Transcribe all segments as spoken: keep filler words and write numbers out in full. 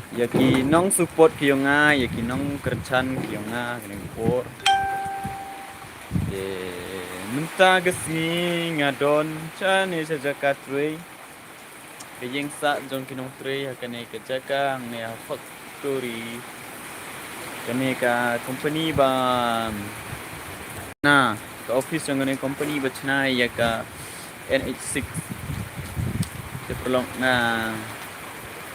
Ïa ki nong support ki ïong nga, ïa ki nong kyrchan ki ïong nga, kane ka por. Te mynta ka sngi nga don shane sha jaka trei. Ka ïing sah jong ki nongtrei ha kane ka jaka hangne ha factory. Kane ka company ba na ka office jong kane company ba chna ïa ka N H six. Te paralok nga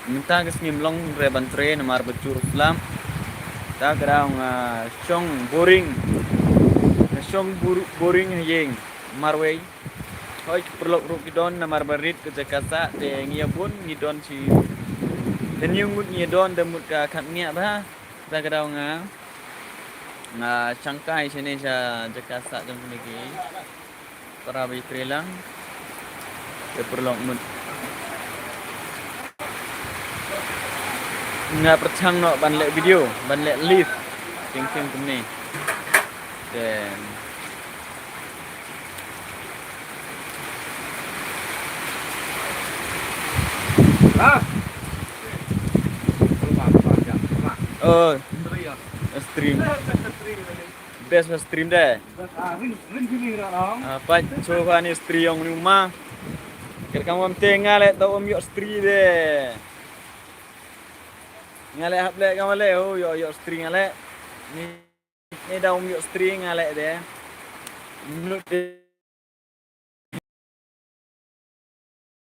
mynta ka sngi ym long re ban trei namar ba jur slap. Ta ka daw nga shong boring. Nga shong bor-, boring ha ïing marwei. Hoi ki paralok ruh ki don namar ba rit ka jaka sah te ngi ïa bun ngi don shi. Te ngi ngut ngi don da mut ka khat ngiah bha. Ta ka daw nga nga shangkai shane sha jaka sah jong kine ki para ba ïatrei lang. Te paralok mut nga pyrshang noh ban leh video, ban leh live. Ting ting kumne. Te Ah. Oh, stream. Best ba stream de. Ah, pat cho ba ni stream ïong ni ma. Ker kam wam te nga leh tau ym ïoh stream de. Nga leh hap leh kam leh, oh, ïoh, ïoh stream nga leh. Ni, ni da ym ïoh stream nga leh de. Mut de.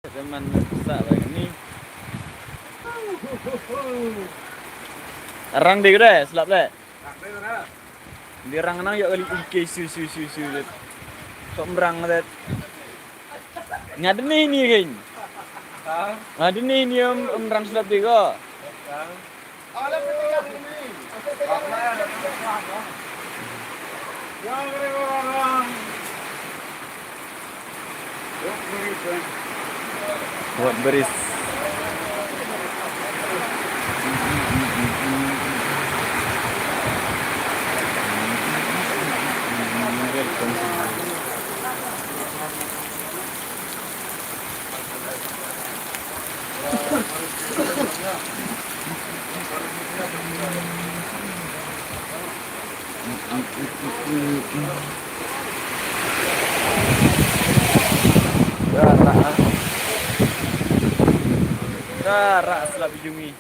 Teman sa ba ni. Rang dei ko dei, slap dei. Dei rang nang ïoh kali ike su su su su. Sok rang dei. Nga dei ni ni kan. Nga dei ni ni ym, ym rang slap dei ko. Wat baris. Ka rah, ah. Ka rah slap ïa ngi.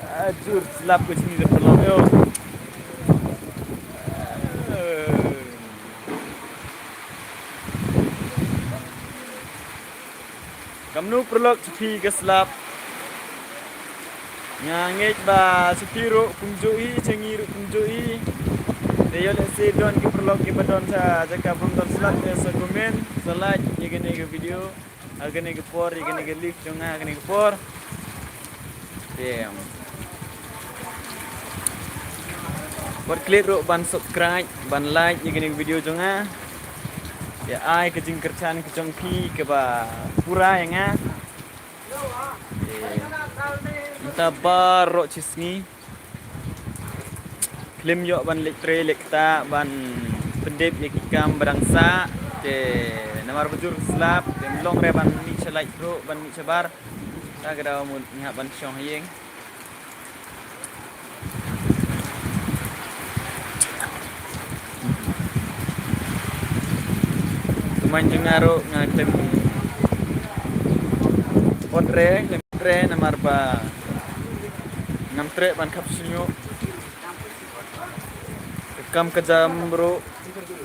Ah, jur slap ka sngi ka tolong ïo. Kamnu paralok, sha phi ka slap? Nga ngeit ba sha phi ruh kumjuh hi, sha ngi ruh kumjuh hi. Te ïoh lehse don ki paralok kiba don sha jaka bym don slap te sa comment, sa like ïa kane ka video. Ha kane ka por, ïa kane ka live jong nga ha kane ka por. Te wat klet ruh ban subscribe, ban like ïa kane ka video jong nga. Te ai ka jingkyrchan ka jong phi kaba pura ïa nga. Te mynta baroh shi sngi khlem ïoh ban leit trei leit ktah ban pyndep ïa ki kam ba dang sah. Te namar ba jur slap te ym long re ban mih sha lait ruh ban mih shabar. Ta ka daw mut ngi hap ban shong ha ïing. Kumne jong nga ruh nga khlem ot re, khlem ot re namar ba ngam treh ban khap shñiuh. Ka kam ka jam ruh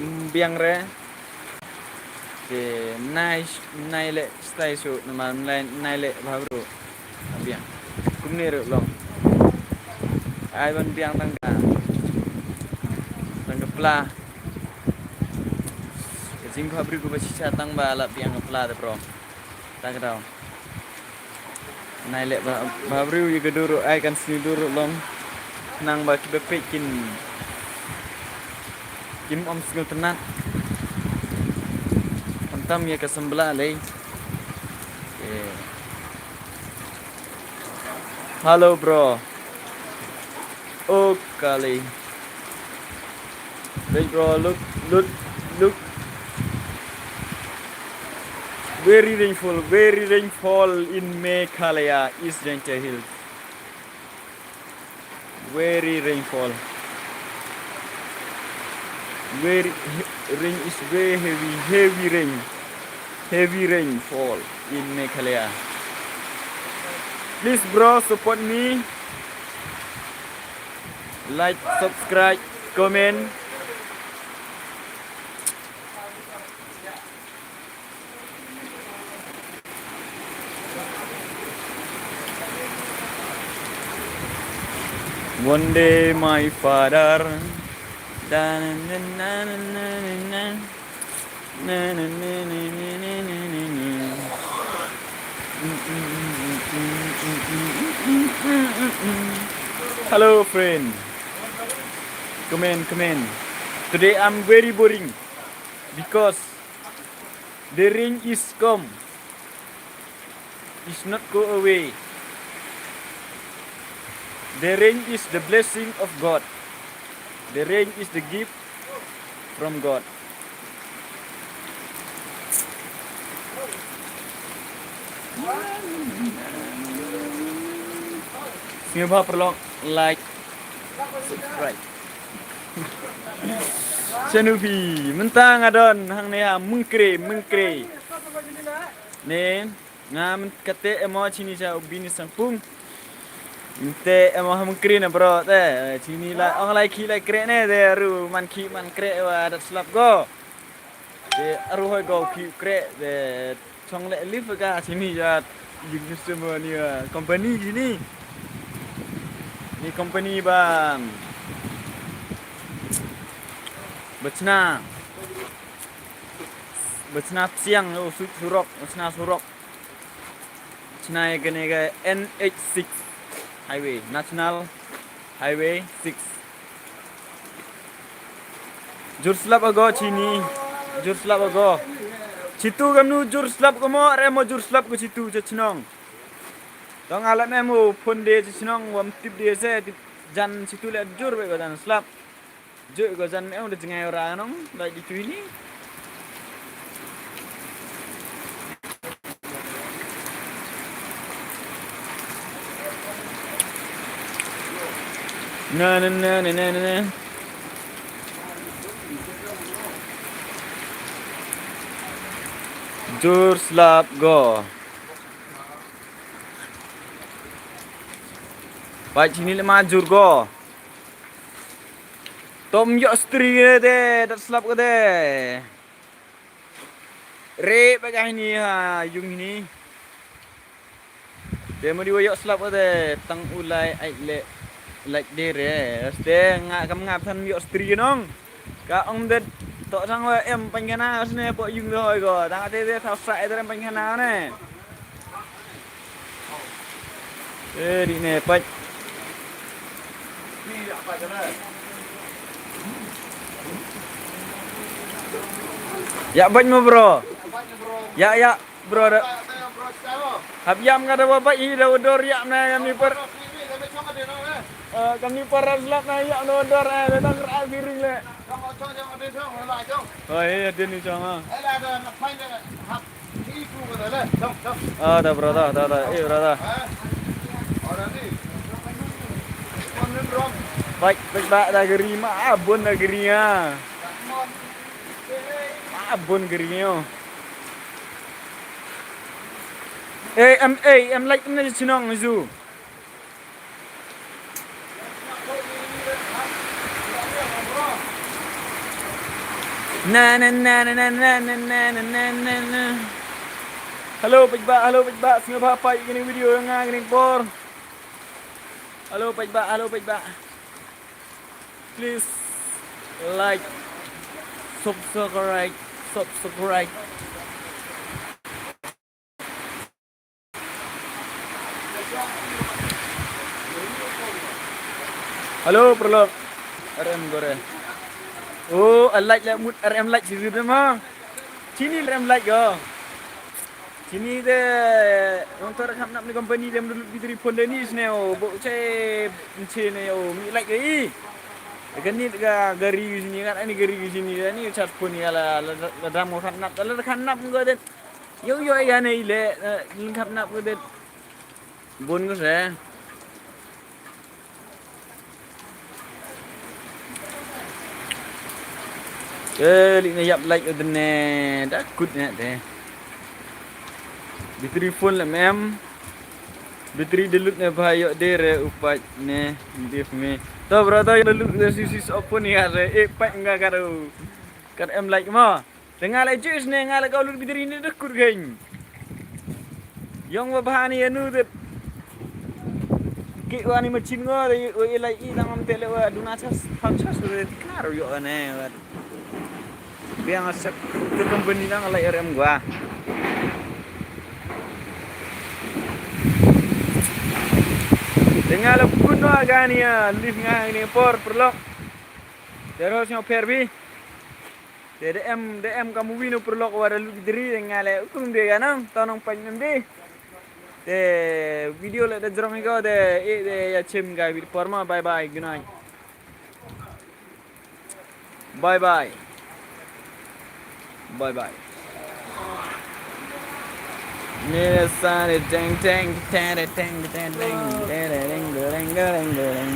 ym biang re. Te nai, nai leh stai shuh namar nai, nai leh bha ruh. Biang. Kumne ruh long. Ai ban biang tang ka, tang ka pla. Ka jingbhabriew kaba shisha tang ba la biang ka pla de bro. Tang ka daw. Nai leh ba, bhabriew ïa ka dur ruh ai kan sniew dur ruh long. Nang ba kiba peit kin, kim ym sngewtynnat. Khamtam ïa ka symbai lei. Okay. Hello, bro. Oh, kali. Wait, bro, look, look, look. Very rainfall, very rainfall in Meghalaya, East Jaintia Hills. Very rainfall. Very he-, rain is very heavy, heavy rain. Heavy rainfall in Meghalaya. Please, bro, support me. Like, subscribe, comment. One day, my father. Hello, friend. Come in, come in. Today I'm very boring because the rain is come. It's not go away. The rain is the blessing of God. The rain is the gift from God. Sngewbha paralok, like, subscribe. Shanu phi, mynta nga don hangne ha Mawkyrwat, Mawkyrwat. Ne, nga mynta kate emo shini sha u Bini Sangpung. Mynta emo ha Mawkyrwat ne bro te. Shini la ong lai khih lai kreh ne te, ruh man khih man kreh wa dat slap go. Te ruh hoi go khih kreh te. Chong leh lift ka shini jat. Yung customer ni, ah, company shini. Ni company ba, ba chna, ba chna siang, oh, su-, surok, ba chna surok. Chna ïa kane ka N H six highway, National Highway six. Jur slap ago shini. Jur slap ago. Shitu kamnu jur slap ko mo, re mo jur slap ko shitu cha chnong. Tong alat ne mo phone de cha chnong, wam tip de se, tip jan shitu le jur be ko jan slap. Jur ko jan me da jngai ora nong, da di tu ini. Na, na, na. Jur slap go. Pait shini le ma jur go. Tom ïoh stri de, dat slap ko de. Re ba ka hini ha, yung hini. Te mo di wa ïoh slap ko de, tang u lai ai le, lai de re. Ste nga kam nga than ïoh stri nong. Ka ong de, to tang wa em pynkhana sne po yung de hoi ko. Tang te de thaw sa de em pynkhana ne. Eh, di ne, pait. Ïa, pait mo, bro. Ïa, ïa, bro, da. Hap ïam nga da wa pait hi da wa dor ïa na kam ni par. Eh, kam ni par slap na ïa na wa dor, eh, da dang ra biring le. Oh, eh, din ni chong, ah. Ah, da, bro, da, da, da. Eh, bro, da. Bait, bait, ba, da gari ma, ah, bun da gari, ah. Ah, bun gari, oh. Eh, em, eh, em, like, em, na chnong, zu. Na, na, na. Hello, peit ba, hello, peit ba, sngewbha peit kane video nga kane por. Hello, peit ba, hello, peit ba. Please like, subscribe, subscribe. Hello, paralok. R M gore. Oh, a like la mut R M like si zut ma. Chini R M like go. Chini de nong tor kham nap ni company dem dulu bitri phone de ni sne o bo che che ne o mi like i. Kani ka gari sini kan ani gari sini ani chat phone ya la la dam ko khan nap la khan nap go de. Yo, yo, ïa ne i le, eh, lynkhap nap ko de. Bun ko se. Ke lik ne yap like u dene da kut ne te. Battery full em em. Battery delut ne bha ïoh de re u pait ne. Give me. To bro to delut de si si open ya re e pait nga karo. Kat em like mo. Te nga le jus ne nga le kau lut battery ne da kut geng. Yong wa bha ni anu de. Ki wa ni machin ngo de wa ilai i dang am tele wa duna chas pam chas de tiknar yo ne wa. Biang asap ke company nang lai rem gua. Te nga le kun wa gani ya live nga ini por perlok. Terus nyau perbi. Te da em da em ka movie no perlok wa da lut battery nga le ukum de ya nang tau nang pang nem de. Te video le da jrong ko de e de ya chim ga vid por ma. Bye bye, good night. Bye bye. Bye bye. Mere sare teng teng teng teng teng teng teng teng teng teng.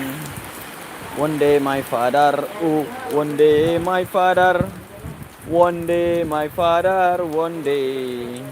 One day my father, oh, one day my father, one day my father, one day.